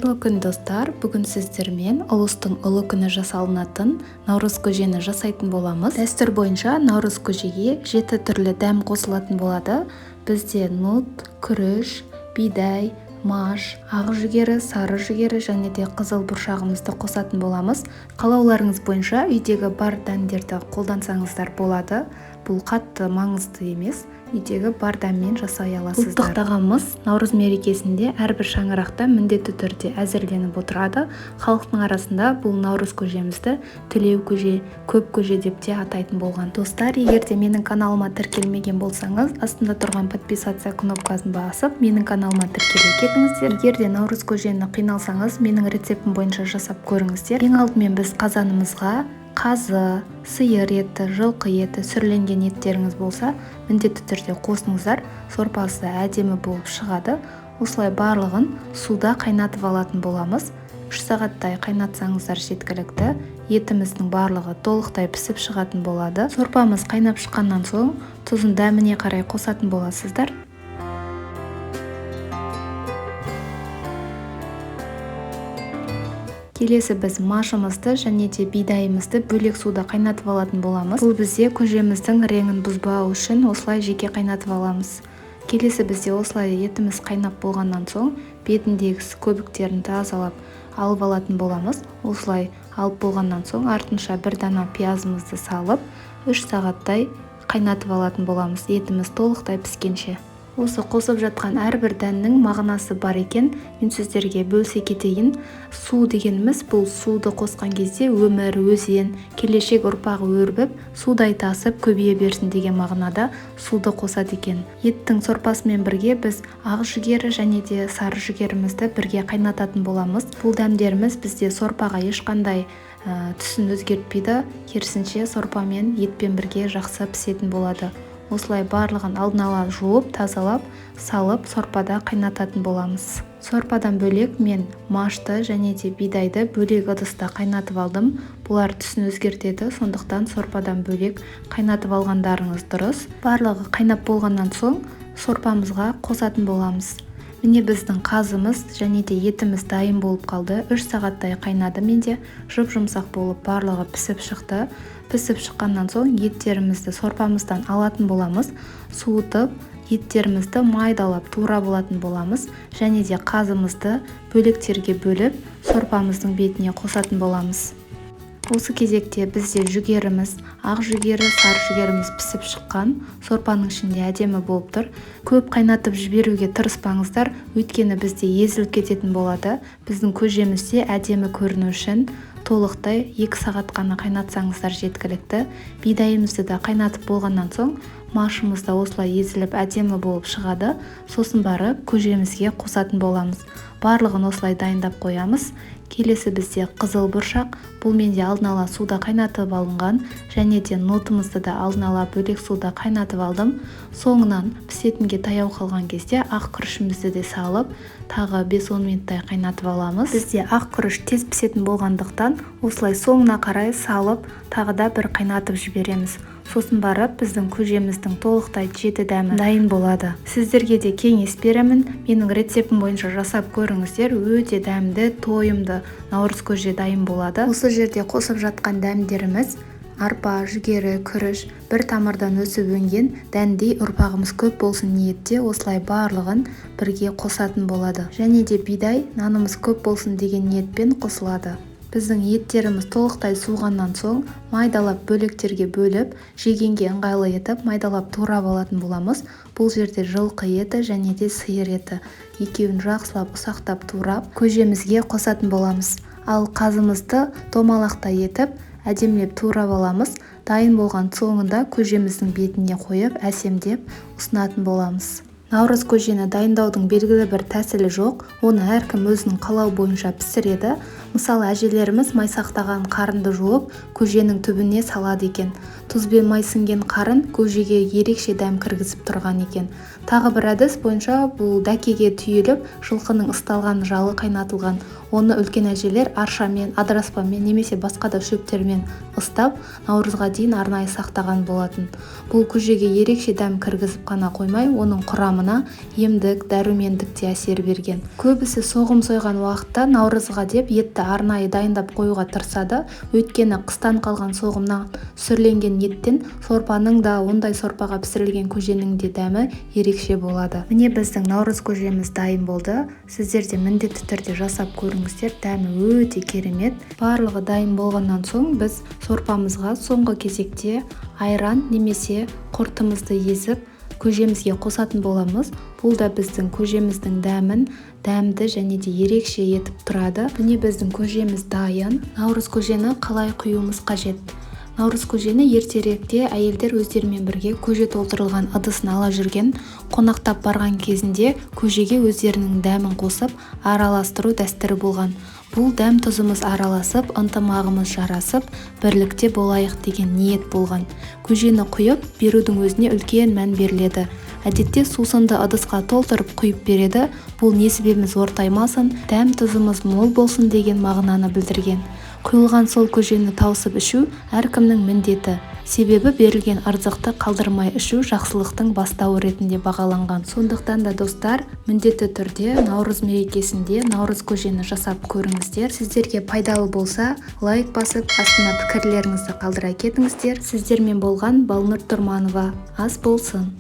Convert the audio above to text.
Қайырлы күн, достар! Бүгін сіздермен ұлыстың ұлы күні жасалынатын наурыз көжені жасайтын боламыз. Дәстүр бойынша наурыз көжеге 7 түрлі дәм қосылатын болады. Бізде нут, күріш, бидай, маш, ақ жүгері, сары жүгері және де қызыл бұршағымызды қосатын боламыз. Қалауларыңыз бойынша үйдегі бар дәндерді қолдансаңыздар болады. Бұл қатты маңызды емес, үйдегі бар дәммен жасай аласыздар. Ұлттық тағамымыз наурыз мерекесінде әрбір шаңырақта міндетті түрде әзірленіп отырады. Халықтың арасында бұл наурыз көжемізді тілеу көже, көп көже деп те атайтын болған. Достар, егер де менің каналыма тіркелмеген болсаңыз, астында тұрған подписаться кнопкасын басып, менің каналыма тіркеле кетіңіздер. Егер де наурыз көжені қиналсаңыз, менің рецептім бойынша жасап көріңіздер. Ең алдымен біз қазанымызға қазы, сиыр еті, жылқы еті, сүрленген еттеріңіз болса, міндетті түрде қосыңыздар. Сорпасы әдемі болып шығады. Осылай барлығын суда қайнатып алатын боламыз. 3 сағаттай қайнатсаңыздар жеткілікті. Етіміздің барлығы толықтай пісіп шығатын болады. Сорпамыз қайнап шыққаннан соң тұзын дәміне қарай қосатын боласыздар. Келесі біз машымызды және де бидайымызды бөлек суда қайнатып алатын боламыз. Бұл бізде көжеміздің реңін бұзбау үшін осылай жеке қайнатып аламыз. Келесі бізде осылай етіміз қайнап болғаннан соң бетіндегі көбіктерін тазалап алып алатын боламыз. Осылай алып болғаннан соң артынша бір дана пиязымызды салып 3 сағаттай қайнатып алатын боламыз, етіміз толықтай піскенше. Осы қосып жатқан әрбір дәннің мағынасы бар екен, мен сіздерге бөлісе кетейін. Су дегеніміз бұл суды қосқан кезде өмір, өзен, келешек ұрпағы өрбіп, судай тасып көбейе берсін деген мағынада суды қосады екен. Еттің сорпасымен бірге біз ақ жүгері және де сары жүгерімізді бірге қайнататын боламыз. Бұл дәмдеріміз бізде сорпаға ешқандай түсін өзгертпейді, керісінше сорпамен етпен бірге жақсы пісетін болады. Осылай барлығын алдын ала жуып, тазалап, салып, сорпада қайнататын боламыз. Сорпадан бөлек мен машты және де бидайды бөлек ыдыста қайнатып алдым. Бұлар түсін өзгертеді, сондықтан сорпадан бөлек қайнатып алғандарыңыз дұрыс. Барлығы қайнап болғаннан соң сорпамызға қосатын боламыз. Міне біздің қазымыз және де етіміз дайын болып қалды. 3 сағаттай қайнады менде, жұп-жұмсақ болып барлығы пісіп шықты. Пісіп шыққаннан соң еттерімізді сорпамыздан алатын боламыз. Суытып, еттерімізді майдалап турап алатын боламыз. Және де қазымызды бөліктерге бөліп, сорпамыздың бетіне қосатын боламыз. Осы кезекте бізде жүгеріміз, ақ жүгері, сары жүгеріміз пісіп шыққан. Сорпаның ішінде әдемі болып тұр. Көп қайнатып жіберуге тырыспаңыздар, өйткені бізде езіліп кететін болады. Біздің көжеміз де әдемі көріну үшін толықтай 2 сағат қана қайнатсаңыздар жеткілікті. Бидайымызды да қайнатып болғаннан соң машымыз да осылай езіліп әдемі болып шығады. Сосын барып көжемізге қосатын боламыз. Барлығын осылай дайындап қоямыз. Келесі бізде қызыл бұршақ. Бұл менде алдын ала суда қайнатып алынған, және де нотымызды да алдын ала бөлек суда қайнатып алдым. Соңынан пісетінге таяу қалған кезде ақ күрішімізді де салып, тағы 5-10 минуттай қайнатып аламыз. Бізде ақ күріш тез пісетін болғандықтан осылай соңына қарай салып, тағы да бір қайнатып жібереміз. Сосын барып біздің көжеміздің толықтай 7 дәмі дайын болады. Сіздерге де кеңес беремін, менің рецептім бойынша жасап көріңіздер, өте дәмді, тойымды наурыз көже дайын болады. Осы жерде қосып жатқан дәмдеріміз арпа, жүгері, күріш, бір тамырдан өсіп өнген дәндей ұрпағымыз көп болсын ниетте осылай барлығын бірге қосатын болады. Және де бидай нанымыз көп болсын деген ниетпен қосылады. Біздің еттеріміз толықтай суығаннан соң майдалап бөліктерге бөліп, жегенге ыңғайлы етіп майдалап турап алатын боламыз. Бұл жерде жылқы еті және де сиыр еті. Екеуін жақсылап ұсақтап турап, көжемізге қосатын боламыз. Ал қазымызды домалақтай етіп, әдемілеп турап аламыз. Дайын болған соңында көжеміздің бетіне қойып, әсемдеп ұсынатын боламыз. Наурыз көжені дайындаудың белгілі бір тәсілі жоқ, оны әркім өзінің қалауы бойынша пісіреді. Мысалы, әжелеріміз май сақтаған қарынды жуып, көженің түбіне салады екен. Тұз бен май сіңген қарын көжеге ерекше дәм кіргізіп тұрған екен. Тағы бір әдіс бойынша бұл дәкеге түйіліп, жылқының ысталған жалы қайнатылған. Оны үлкен әжелер аршамен, адыраспанмен немесе басқа да шөптермен ыстап, наурызға дейін арнайы сақтаған болатын. Бұл көжеге ерекше дәм кіргізіп қана қоймай, оның құрамына құрамына емдік, дәрумендік те әсер берген. Көбісі соғым сойған уақытта наурызға деп етті арнайы дайындап қоюға тырысады. Өйткені қыстан қалған соғымнан сүрленген еттен сорпаның да, ондай сорпаға пісірілген көженің де дәмі ерекше болады. Міне, біздің наурыз көжеміз дайын болды. Сіздер де міндетті түрде жасап көріңіздер, дәмі өте керемет. Барлығы дайын болғаннан соң біз сорпамызға соңғы кезекте айран немесе құртымызды езіп көжемізге қосатын боламыз. Бұл да біздің көжеміздің дәмін дәмді және де ерекше етіп тұрады. Міне, біздің көжеміз дайын. Наурыз көжені қалай құюымыз қажет? Наурыз көжені ертеректе әйелдер өздерімен бірге көже толтырылған ыдысын ала жүрген. Қонақтап барған кезінде көжеге өздерінің дәмін қосып араластыру дәстүрі болған. Бұл дәм тұзымыз араласып, ынтымағымыз жарасып, бірлікте болайық деген ниет болған. Көжені құйып берудің өзіне үлкен мән беріледі. Әдетте сусынды ыдысқа толтырып құйып береді. Бұл несібеміз ортаймасын, дәм тұзымыз мол болсын деген мағынаны білдірген. Құйылған сол көжені тауысып ішу әркімнің міндеті. Себебі берілген ырзықты қалдырмай ішу жақсылықтың бастауы ретінде бағаланған. Сондықтан да, достар, міндетті түрде наурыз мерекесінде наурыз көжені жасап көріңіздер. Сіздерге пайдалы болса, лайк басып, астына пікірлеріңізді қалдыра кетіңіздер. Сіздермен болған Балнұр Тұрманова. Ас болсын.